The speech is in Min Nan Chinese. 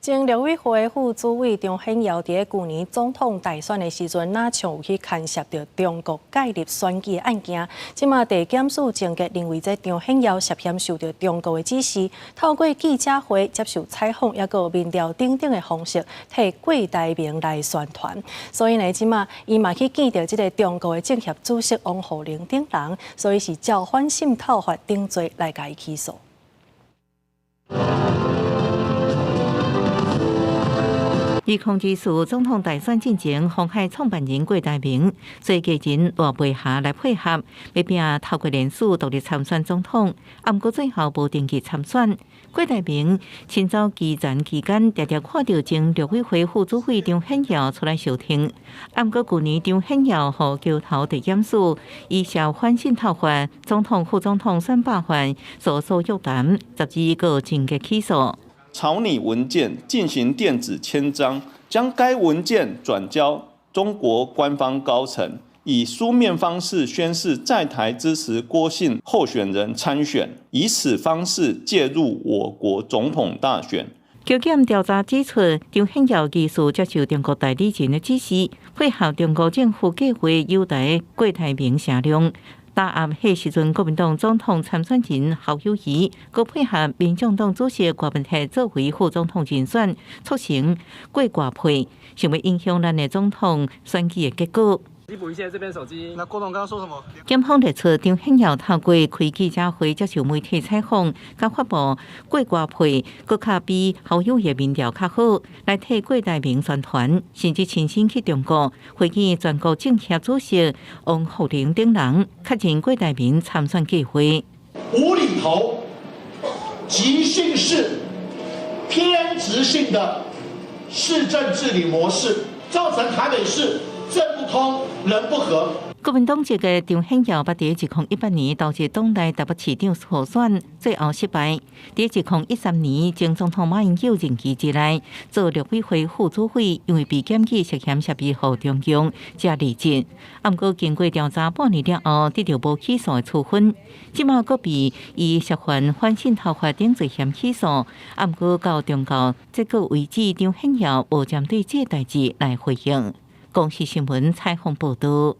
前陸委會副主委張顯耀佇舊年總統大選的時陣，若像有去牽涉著中國介入選舉的案件。這馬地檢署偵結認為，這張顯耀涉嫌受著中國的指示，透過記者會接受採訪，抑閣民調等等的方式，替郭台銘來宣傳。所以呢，這馬伊嘛去見著這个中國的政協主席王滬寧等人，所以是照反滲透法等罪來共伊起訴。2024總統大選進前，鴻海創辦人郭台銘做藝人賴佩霞來配合，欲拼透過連署獨立參選總統，毋過最後無登記參選。郭台銘親走基層期間，常常看著前陸委會副主委張顯耀出來相挺。毋過舊年張顯耀予橋頭地檢署以涉反滲透法、總統、副總統選罷法所訴約談，12個偵結起訴。草擬文件進行電子簽章，將該文件轉交中國官方高層，以書面方式宣示在台支持郭姓候選人參選，以此方式介入我國總統大選。橋檢調查指出，張顯耀疑似接受中國代理人的指示，配合中國政府計劃誘台郭台銘聲量。打壓彼時陣國民黨總統參選人侯友宜，閣配合民眾黨主席郭文鐵作為副總統人選，促成郭郭配，想欲影響咱的總統選舉的結果。你補一下這邊手機。那郭董剛剛說什麼？檢方列出張顯耀透過開記者會接受媒體採訪，佮發布郭郭配，閣較比侯友宜民調較好，來替郭台銘宣傳，甚至親身去中國會見全國政協主席王滬寧等人，確認郭台銘參選計劃。無厘頭、即興式、偏執性的市政治理模式，造成台北市政不通，人不和。國民黨籍的張顯耀，捌佇2018年投入黨內台北市長初選，最後失敗。佇2013年，前總統馬英九任期之內，做陸委會副主委，因為被檢舉涉嫌協助中共，才離職。毋過經過調查半年了後，得著無起訴的處分。這馬閣被以涉犯反滲透法等罪嫌起訴。毋過到終告結果為止，張顯耀無針對這代誌來回應。公視新聞採訪報導。